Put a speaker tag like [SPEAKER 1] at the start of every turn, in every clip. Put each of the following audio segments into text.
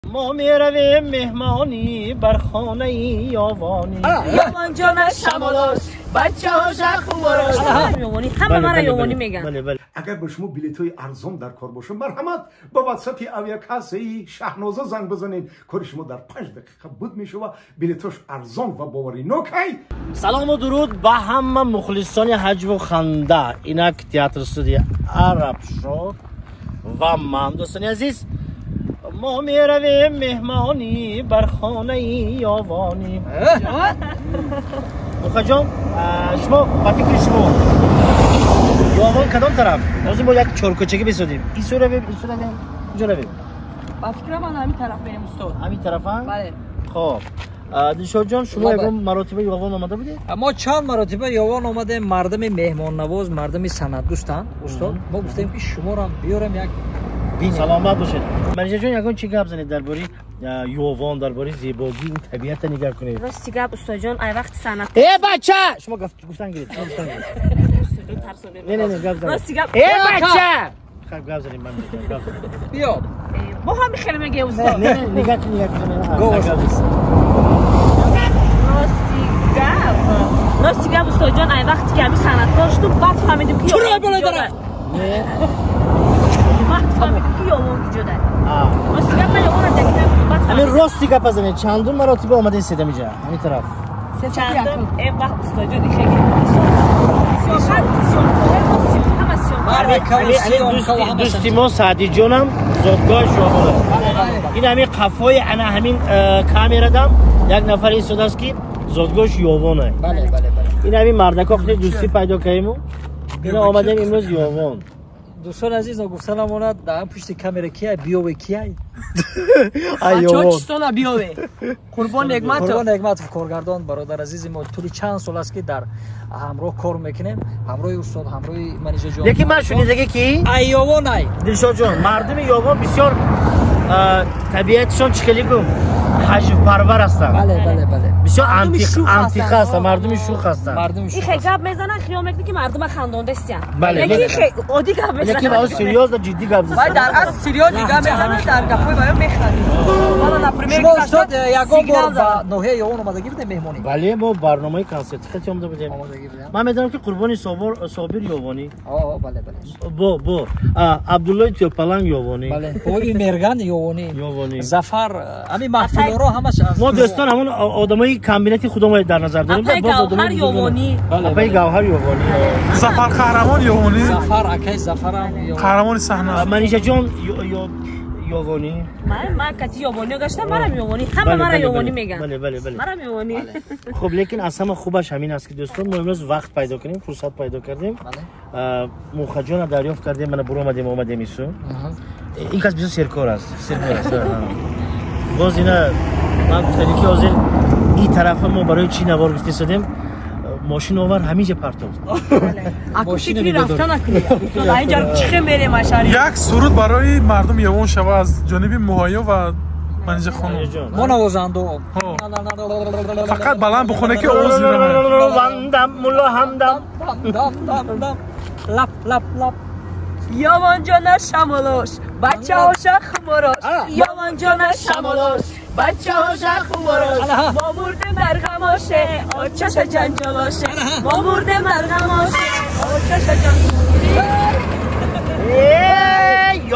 [SPEAKER 1] Мо меравем меҳмонӣ бар хонаи Ёвонӣ.
[SPEAKER 2] Ёвон ҷонаш шамолош, бачаҳоша хуморош. Ёвонӣ, ҳама мара Ёвонӣ меган.
[SPEAKER 3] Агар ба шумо билетҳои арзон дар кор бошад, марҳамат, ба ватсапи авиакассаи Шаҳноза занг бизанед. Кори шумо дар 5 дақиқа буд мешава. Билетҳош арзон ва боваринок ай.
[SPEAKER 1] Салому дуруд ба ҳама мухлисони ҳаҷву ханда. Инак театр студия Арабшо ва ман, дӯстони азиз, мо меравем меҳмонӣ бар хонаи Ёвонӣ. Мухаҷон, шумо, ба фикри шумо, Ёвон кадом тараф? Ҳозир мо як чоркӯчагӣ бисозем. Ису равем, ису равем, куҷо равем?
[SPEAKER 2] Ба фикри ман, ҳамин тараф мерем, устод.
[SPEAKER 1] Ҳамин тарафа?
[SPEAKER 2] Бале.
[SPEAKER 1] Хоб, Дилшодҷон, шумо ягон маротиба Ёвон омада будед?
[SPEAKER 4] Мо чанд маротиба Ёвон омадем. Мардами меҳмоннавоз, мардами санъатдӯстанд, устод. Мо гуфтем, ки шуморам биёрем, як
[SPEAKER 1] Саломат бошед. Манижаҷон, ягон чӣ гап занед дар бораи Ёвон, дар бораи зебогии ин табиата нигоҳ кунед.
[SPEAKER 5] Рости гап, устоҷон, ай вақти санъат
[SPEAKER 1] Э, бача, шумо гуфтан гиред. Не, не, не, гап занед.
[SPEAKER 5] Рости гап.
[SPEAKER 1] Э, бача, хаб, гап занед, ман гап занед.
[SPEAKER 4] Биё.
[SPEAKER 5] Бо ҳами хеле мегӯе, устод.
[SPEAKER 1] Не, не, нигоҳ кун, нигоҳ кун.
[SPEAKER 5] Рости гап, рости гап, устоҷон, ай вақте ки ҳами санъаткор шудум, баъд фаҳмидим, ки баъд фаҳмидим, ки Ёвон киҷода. Рости гап, ман Ёвонро дагида будум, баъд
[SPEAKER 1] Ҳамин рости гапа занед, чандум маротиба омадед седам иҷа, ҳамин тараф?
[SPEAKER 5] Чандум? Э, вақт, устоҷон, ихеги
[SPEAKER 1] дӯсти мо Саъдиҷонам зодгоҳи Шоҳона. Ин ҳамин қафои ана ҳамин камерадам як нафар истодааст, ки зодгоҳш Ёвона. Ин ҳамин мардако хеле дӯстӣ пайдо кардему ина омадем имрӯз Ёвон.
[SPEAKER 4] Дӯстони азиз, ногуфта намонад, дар пушти камера кияй? Биёве, кияй?
[SPEAKER 2] Чистона биёве, Қурбон Негматов.
[SPEAKER 4] Қурбон Негматов, коргардон, бародар азизи мо. Тӯли чанд сол аст, ки дар ҳамроҳ кор мекунем, ҳамроҳи устод, ҳамроҳи Манижаҷон.
[SPEAKER 1] Лекин ман шунидагӣ, ки
[SPEAKER 4] ай Ёвон ай.
[SPEAKER 1] Дилшодҷон, мардуми Ёвон бисёр табиатшон чӣ хеле гум ҳаҷвпарвар ҳастанд.
[SPEAKER 4] Бале, бале, бале.
[SPEAKER 1] Бисёр антиқа ҳастанд, мардуми шӯх ҳастанд.
[SPEAKER 5] Ихе гап мезананд, хиёл мекунӣ, ки мардума хандондастиянд, лекин ихе оддӣ гап
[SPEAKER 1] мезананд. Лекин серьёзно, ҷиддӣ гап.
[SPEAKER 2] Вай дар асл серьёзно гап мезананд, дар гапҳои ваё механдӣ.
[SPEAKER 4] Шумо, устод, ягон бор ба ноҳияи Ёвон омадагӣ будем меҳмонӣ?
[SPEAKER 1] Бале, мо барномаи консерти хати омада будем. Ман медонам, ки Қурбони Собир ёвонӣ, бо Абдуллои Тёпаланг ёвонӣ.
[SPEAKER 4] Боби Мерган ёвонӣ, Зафар, ҳамин маҳфилоро ҳамаш.
[SPEAKER 1] Мо, дӯстон, ҳамон одамои комбинати худомо дар назар дорем.
[SPEAKER 5] Апаи Гавҳар ёвонӣ.
[SPEAKER 1] Апаи Гавҳар ёвонӣ.
[SPEAKER 6] Зафар қаҳрамон ёвонӣ.
[SPEAKER 4] Зафар, акаи Зафарам.
[SPEAKER 6] Қаҳрамони саҳна.
[SPEAKER 1] Манижаҷон ёвонӣ.
[SPEAKER 5] Ман кати ёвонӣ гаштам, марам ёвонӣ, ҳама мара ёвонӣ меган.
[SPEAKER 1] Бале, бале, бале.
[SPEAKER 5] Марам ёвонӣ.
[SPEAKER 1] Хуб, лекин аз ҳама хубаш ҳамин аст, ки, дӯстон, мо имрӯз вақт пайдо кунем, фурсат пайдо кардем, мухаҷона дарёфт кардем, мана буромадем, омадем ису. Ин кас бисёр серкор аст, серкор аст. Боз ина ман гуфтанӣ, ки ҳозир ин тарафа мо барои чӣ навор гуфтистодем, мошин овар, ҳаминҷа партофт.
[SPEAKER 2] Аку фикри рафта накунӣ, инҷа чихе мерем ашари.
[SPEAKER 6] Як суруд барои мардуми Ёвон шава аз ҷониби Муҳайё ва Манижа хонум.
[SPEAKER 4] Мо навозанду.
[SPEAKER 6] Фақат баланд бихоне, ки овоз.
[SPEAKER 1] Вандам мулло ҳамдам.
[SPEAKER 4] Лап лап лап.
[SPEAKER 2] Ёвонҷона шамолош, бачаҳоша хуморош. Ёвонҷона шамолош, бачаҳоша хуморош. Мо мурдем дар ғамоше, очаша ҷанҷолоше. Мо мурдем дар ғамоше, очаша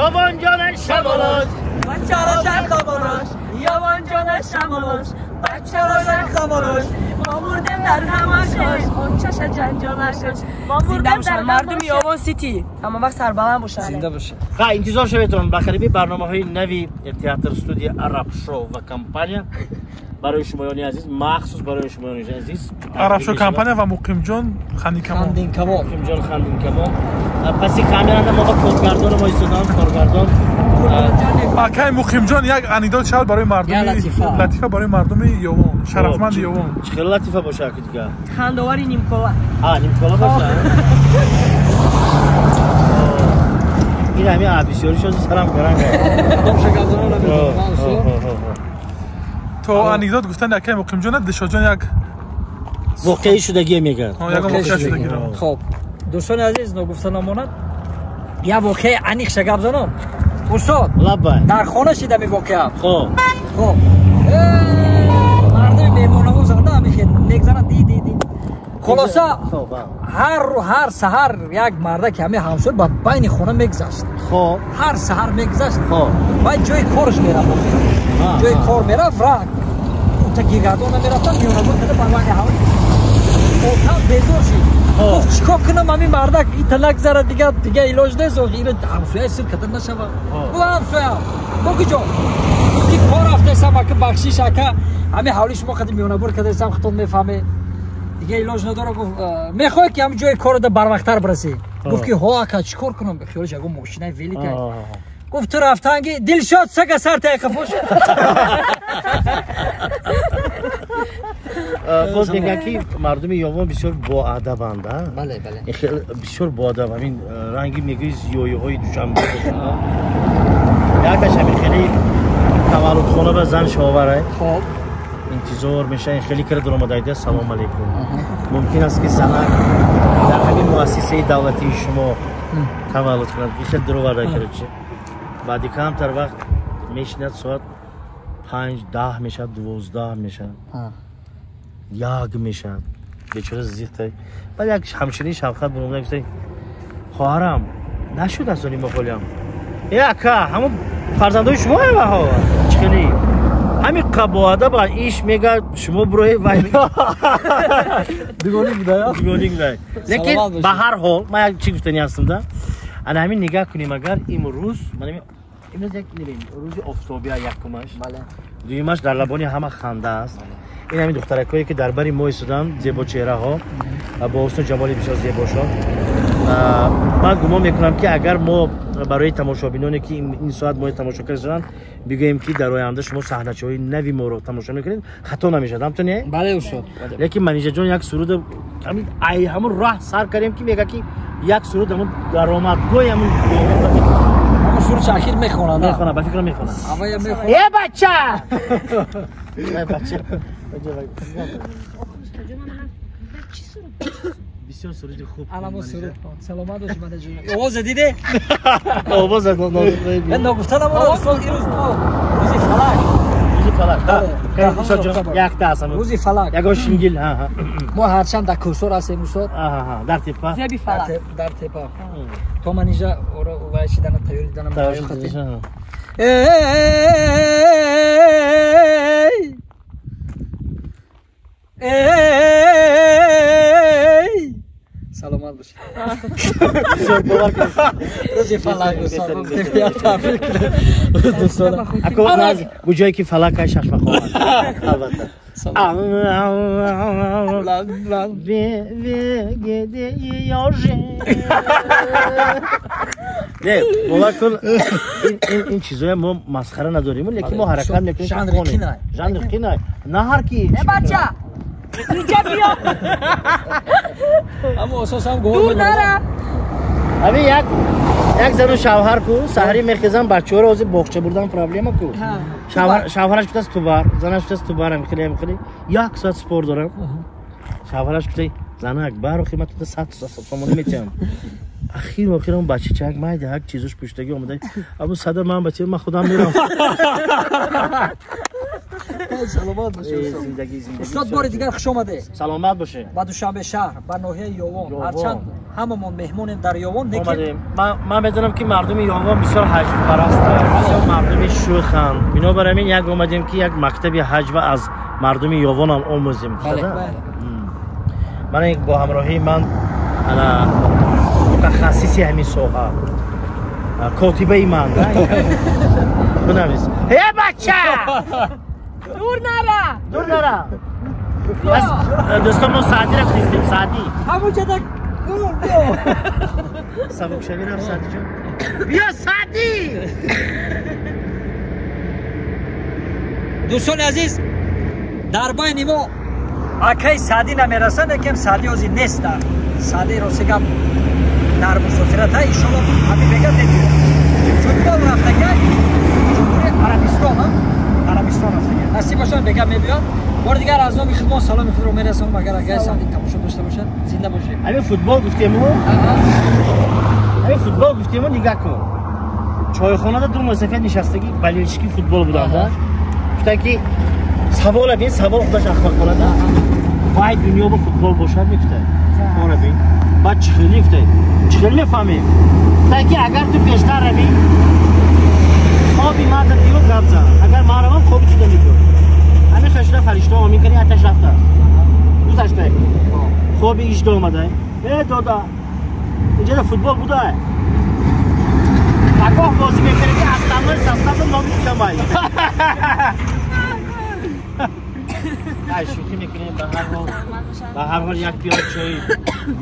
[SPEAKER 1] Ёвонҷона шамолош,
[SPEAKER 2] бачаҳоша хуморош. Ёвонҷона шамолош, бачаҳоша хуморош. Мо мурдем дар ғамоше, очаша ҷанҷолоше. Мо мурдем дар мардуми Ёвон сити ҳама вақт сарбаланд бошанд.
[SPEAKER 4] Зинда бошед.
[SPEAKER 1] Ха, интизор шаведон ба қариби барномаҳои нави театр студия Арабшоу ва компания барои шумоёни азиз, махсус барои шумоёни азиз.
[SPEAKER 6] Арабшоу компания ва Муқимҷон Хандинкамон.
[SPEAKER 4] Хандинкамон.
[SPEAKER 1] Муқимҷон Хандинкамон. Паси камерада мо ба коргардони мо истодам, коргардон.
[SPEAKER 6] Акай Муқимҷон, як анекдот шавад барои мардуми, латифа барои мардуми Ёвон, шарафманди Ёвон.
[SPEAKER 1] Чӣ хеле латифа боша, аки дига?
[SPEAKER 2] Хандовари нимкола.
[SPEAKER 1] А, нимкола боша. Ин ҳамин бисёри шози сарам гаранг.
[SPEAKER 6] То анекдот гуфтани акай Муқимҷон, Дилшодҷон як
[SPEAKER 1] воқеӣ шудагие мегӯяд.
[SPEAKER 4] Хоб, дӯстони азиз, ногуфта намонад, як воқеаи аниқша гап занам. Устод,
[SPEAKER 1] лаббай.
[SPEAKER 4] Дар хона шида мевоқеам.
[SPEAKER 1] Хоб.
[SPEAKER 4] Хоб. Мардуми меҳмоннавоз анда мехед мегзанад ди ди ди. Хулоса ҳар саҳар як марда ки ҳамин ҳамсоя ба байни хона мегзашт.
[SPEAKER 1] Хоб.
[SPEAKER 4] Ҳар саҳар мегзашт.
[SPEAKER 1] Хоб.
[SPEAKER 4] Баъд ҷои кораш мерафт. Ҷои кор мерафт, ра ута гиргардона мерафтан, меонабуд када ба байни ҳавли. Отам безор шид. Гуфт чикор кунам ҳамин мардак ита нагзарад, дига илоҷ нест, ина ҳамсоя сир када нашава. Гуфт ҳамсоя, бо куҷо? Гуфт ки кор рафтаесам, ака бахшиш ака, ҳамин ҳавли шумо қади меонабур кадаесам, худтон мефаҳмед. Дига илоҷ надора. Гуфт мехоҳӣ ки ҳамин ҷои корро барвақттар бирасӣ? Гуфт ки ҳо ака, чӣ кор кунам? Хиёлиш ягон мошинаи велика. Гуфт ту рафтанги Дилшод сага сар тайқафош.
[SPEAKER 1] Боз мегӯянд ки мардуми Ёвон бисёр боадабанд.
[SPEAKER 4] Бале, бале.
[SPEAKER 1] Бисёр боадаб. Ҳамин ранги мегӯи зиёиҳои Душанбе бошанд. Якаш ҳамин хеле таваллудхона ба зан шовара.
[SPEAKER 4] Хоб.
[SPEAKER 1] Интизор мешавад, хеле кара дуромадайда. Салом алейкум. Мумкин аст ки занак дар ҳамин муассисаи давлатии шумо таваллуд кунад. Хеле дуроварда короче. Баъди камтар вақт мешинад, соат 5-10 мешавад, 12 мешавад, 1 мешавад. Бечора зихта. Баъд як ҳамшираи шавқат буромада гуфта: хоҳарам, нашуд аз они моҳолиам. Э ака, ҳамон фарзандои шумо ҳо чӣ хеле ҳамин қабоада ба иш мега шумо бурои вай
[SPEAKER 4] дугоник буда,
[SPEAKER 1] дугоник буда. Лекин ба ҳар ҳол ман як чӣ гуфтани ҳастам да. Ана ҳамин нигаҳ кунем, агар имрӯз имрӯз як рӯзи офтобия якумаш, дуюмаш дар лабони ҳама ханда аст. Ин ҳамин духтаракҳое ки дар бари мо истоданд, зебочеҳраҳо бо ҳусну ҷамоли бисёр зебошон. Ман гумон мекунам ки агар мо барои тамошобиноне ки ин соат моро тамошо карданд бигӯем ки дар оянда шумо саҳначаҳои нави моро тамошо мекунед, хато намешавад, ҳамту не?
[SPEAKER 4] Бале устод.
[SPEAKER 1] Лекин Манижаҷон як суруд ҳамун роҳ сар кардем ки мега ки як суруд ҳамун даромадгоҳи ҳамун
[SPEAKER 4] суруд ахир мехонад.
[SPEAKER 1] Мехонад, ба фикрам мехонад.
[SPEAKER 4] Авая мехонад.
[SPEAKER 1] Э бача! Э бача. Бисёр суруди хуб.
[SPEAKER 4] Аламо суруд. Саломат бошӣ Манижаҷон. Овоз диде?
[SPEAKER 1] Овоз
[SPEAKER 4] ногуфта намонад устод, ирӯз мо рӯзи фалак.
[SPEAKER 1] Рӯзи фалак. Якта ҳастам.
[SPEAKER 4] Рӯзи фалак.
[SPEAKER 1] Ягон шингил.
[SPEAKER 4] Мо ҳарчанд дар кӯҳсор ҳастем устод.
[SPEAKER 1] Дар тепа.
[SPEAKER 2] Зеби фалак.
[SPEAKER 4] Дар тепа. То Манижа оро вай шидана тайёр дидана
[SPEAKER 1] тайёр.
[SPEAKER 4] Эй! Эй! Саломат бошед.
[SPEAKER 1] Бисёр бовар кунед.
[SPEAKER 4] Рӯзи фалак устод. Табрик дӯстон.
[SPEAKER 1] Ако куҷое ки фалак ай шашмақом аст. Албатта. Не, бовар кун, ин чизоя мо масхара надорем, лекин мо ҳаракат мекунем.
[SPEAKER 4] Жанри кинай.
[SPEAKER 1] Жанри кинай. На ҳар ки.
[SPEAKER 2] Э бача. Инҷа биё.
[SPEAKER 4] Аммо асосан гол.
[SPEAKER 2] Дур нара.
[SPEAKER 1] Ҳамин як зану шавҳар ку саҳарӣ мехезан, бачаҳоро ҳозир боғча бурдан проблема ку. Шавҳараш гуфтааст тубар, занаш гуфтааст тубар, ҳамихеле ҳамихеле. Як соат спор дорам. Шавҳараш гуфта: занак, барохи ман тута 100 сомонӣ метиҳам. Ахир охир он бачачак майда як чизош пуштагӣ омада. Аммо сада ман бача ман худам мерам.
[SPEAKER 4] Саломат бошед устод. Бори дигар хуш омадед.
[SPEAKER 1] Саломат бошед.
[SPEAKER 4] Ба Душанбе шаҳр, ба ноҳияи Ёвон. Ҳарчанд ҳамамон меҳмонем дар Ёвон, лекин
[SPEAKER 1] ман медонам ки мардуми Ёвон бисёр ҳаҷвпарастанд, бисёр мардуми шӯханд. Бинобар ҳамин як омадем ки як мактаби ҳаҷва аз мардуми Ёвонам омӯзем. Ман бо ҳамроҳии ман ана мутахассиси ҳамин соҳа, котибаи ман бинавис. Э бача!
[SPEAKER 2] Дур нара!
[SPEAKER 1] Дур нара! Дӯстон, мо Саъдиро хистем, Саъдӣ.
[SPEAKER 4] Ҳамунҷода дур биё.
[SPEAKER 1] Сабукшавӣ рафт Саъдиҷон. Биё Саъдӣ!
[SPEAKER 4] Дӯстони азиз, дар байни мо акаи Саъдӣ намерасад, лекин Саъдӣ ҳозир нест. Дар Саъдӣ рости гап дар мусофирата, иншолло ҳамин бега мебиёд. Футбол рафтагай Ҷумҳурии Арабистон, Арабистон рафтагай. Насиб бошад бега мебиёд. Бори дигар аз номи худмон саломи худро мерасонам. Агар акаи Саъдӣ тамошо дошта бошад, зинда бошед.
[SPEAKER 1] Ҳамин футбол гуфтему, ҳамин футбол гуфтему, нигаҳ кун. Чойхонада ду мусафир нишастагӣ болельщики футбол буданд. Гуфтанд ки савола бин, савол худаш ахмақонада. Вай дунё ба футбол бошад мегуфтанд. Ора бин. Баъд чӣ хеле гуфтанд. Чӣ хеле мефаҳмем. Гуфтанд ки агар ту пештар равӣ, хоби ман дар диво гап зан. Агар ман равам, хоби ту намекунам. Ҳамин хел шуда фаришта омин кардӣ, аташ рафтааст. Гузашта. Хоби иждо омада. Э дода. Инҷа футбол буда. Агоҳ бозӣ мекунӣ ки основной состав номи тиямай. Ай шӯхӣ мекунем, ба ҳар ҳол. Ба ҳар ҳол як пиёла чой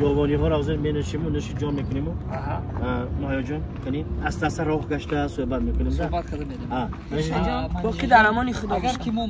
[SPEAKER 1] ёвониҳоро ҳозир менӯшиму нӯши ҷон мекуниму. Муҳайёҷон, кани аста аста роҳ гашта суҳбат мекунем.
[SPEAKER 4] Суҳбат карда медем.
[SPEAKER 2] Боқӣ дар амони Худо.
[SPEAKER 4] Агар ки мо